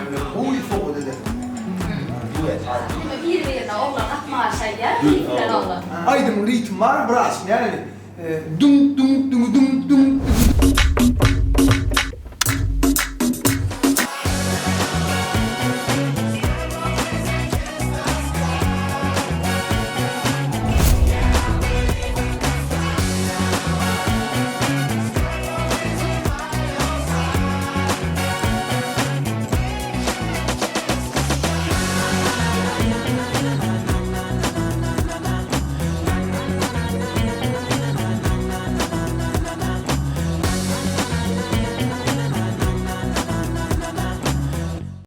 Ýöne gowy sowgat edersiň. Duet aýdym. Diňe biri-birine oglan gapma-garşy aýdýar, gyz bilen oglan. Aýdymyň ritmi bar biraz, nähili? Düň düň düňi düň düň düň.